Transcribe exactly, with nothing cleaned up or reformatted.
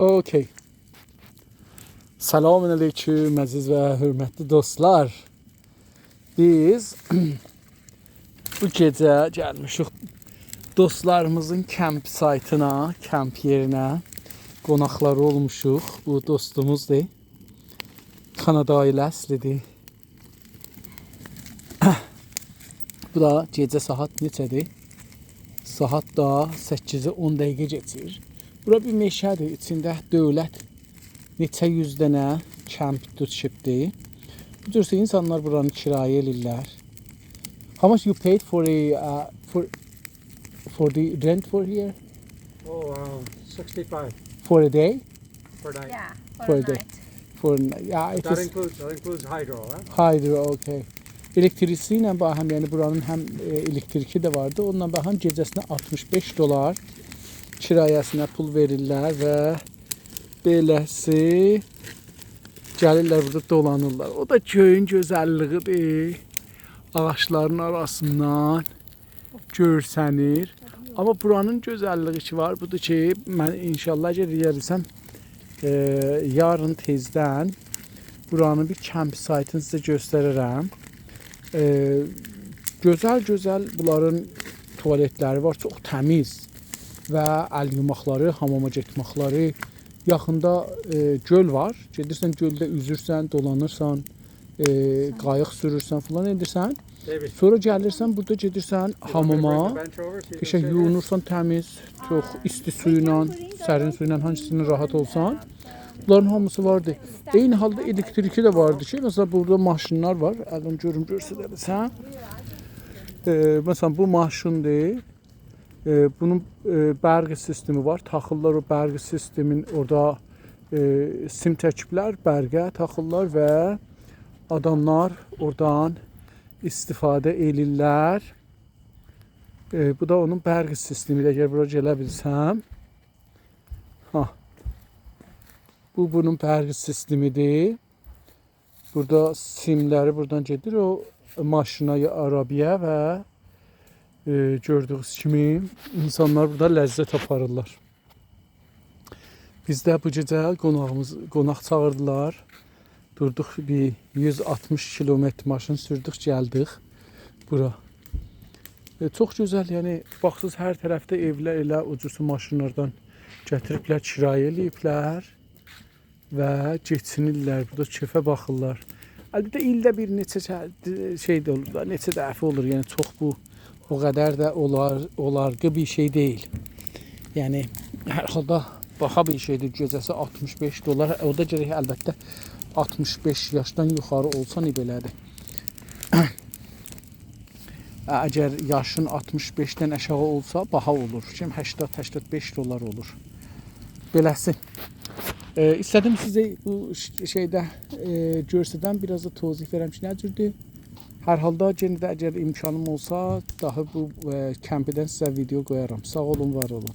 اوکی. سلام علیکم، عزیز و حؤرمتلی دوستلار. بیز بو گئجه گلمیشیک دوستلاریمیزین کمپ سایتینا، کمپ یئرینه. قوناقلاری اولموشوق. بو دوستوموزدور. کانادا ایله اصلی‌دیر. بو دا گئجه ساعات نئچه‌دیر؟ ساعات دا سککیزی اون دقیقه کئچیر. بورا بیر مئشه‌دیر، ایچینده دؤولت نئچه یوز دنه کمپ توتوشوبدور. بو جورسه اینسانلار بورانی کرایه ائله‌ییرلر. How much you paid for a, uh, for, for the rent for here? Oh, uh, sixty-five For a day? Per night. Yeah, for For a a day. Night. For n-, yeah, it That is includes, that includes hydro, huh? Hydro, okay. الکتریسیتی ایله باهم، یعنی بورانین هم، ائ، الکتریکی ده واردی. اونونلا باهم گئجه‌سینه آلتمیش بئش دلار کرایه‌سینه پول وئریرلر و بئله‌سی گلیرلر بورادا دولانیرلار. او دا گؤیون گؤزللیگی‌دیر. آغاجلارین آراسیندان گؤرسنیر. آمما بورانین گؤزللیگی کی وار، بودور کی، من انشاءالله اگر یئیه بیلسم، ائ، یارین تئزدن بورانین بیر کمپ سایتینی سیزه گؤستررم. ائ، گؤزل-گؤزل بونلارین توالتلری وار، چوخ تمیز و ال یوماقلاری، حاماما گئتمکلری. یاخیندا، ائ، گؤل وار. گئدیرسن گؤلده اوزورسن، دولانیرسان، ائ، قاییق سورورسن، فلان ائدیرسن. David, سونرا گلیرسن، بورادا گئدیرسن you want me to bring the حاماما. Bench over so you can قشنگ sit here? یویونورسان تمیز، چوخ ایستی سو ایله، سرین سو ایله، هانگیسینی راحت اولسان. بونلارین هامیسی واردی. عینی حالدا الکتریکی ده واردی کی، مثلا بورادا ماشینلار وار. الین گؤروم، گؤرسده‌رسن. ائ، مثلا بو ماشیندیر. ائ، بونون، ائ، برق سیستمی وار. تاخیرلار او برق سیستمین اورادا، ائ، سیم چکیبلر، برقه تاخیرلار و آداملار اورادان استفاده ائله‌ییرلر. ائ، بو دا اونون برق سیستمی‌دیر. اگر بورا گله بیلسم. ها. بو بونون برق سیستمی‌دیر. بورادا سیملری بورادان گئدیر او ماشینا یا آرابایا و، ائ، گؤردویونوز کیمی اینسانلار بورادا لذت آپاریرلار. بیز ده بو گئجه قوناغیمیز، قوناق چاغیردیلار. دوردوق بیر یوز آلتمیش کیلومتر ماشین سوردوک، گلدیک بورا. ائ، چوخ گؤزل، یعنی باخسیز هر طرفده ائولر ائله اوجوسو ماشینلاردان گتیریبلر، کرایه ائله‌ییبلر و کئچینیرلر، بورادا کئفه باخیرلار. البته ایلده بیر نئچه چه-، شئی ده اولور دا، نئچه دفعه اولور، یعنی چوخ بو او قدر ده اولار، اولارقی بیر شئی دئییل. یعنی هر حالدا باها بیر شئی‌دیر، گئجه‌سی آلتمیش بئش دلار، او دا گرک البته آلتمیش بئش یاشدان یوخاری اولسا، نه بئله‌دیر. اگر یاشین آلتمیش بئشدن آشاغی اولسا، باها اولور. کیم هشتاد، هشتاد بئش دلار اولور. بئله‌سی. ائ، ایسته‌دیم سیزه بو ش-، شئیده، ائ، گؤرسدم، بیر آز دا توضیح وئرم کی، نه جوردور. هر حالدا یئنه ده اگر امکانیم اولسا، داها بو، ائ، کمپیدن سیزه ویدئو قویارام. ساغ اولون، وار اولون.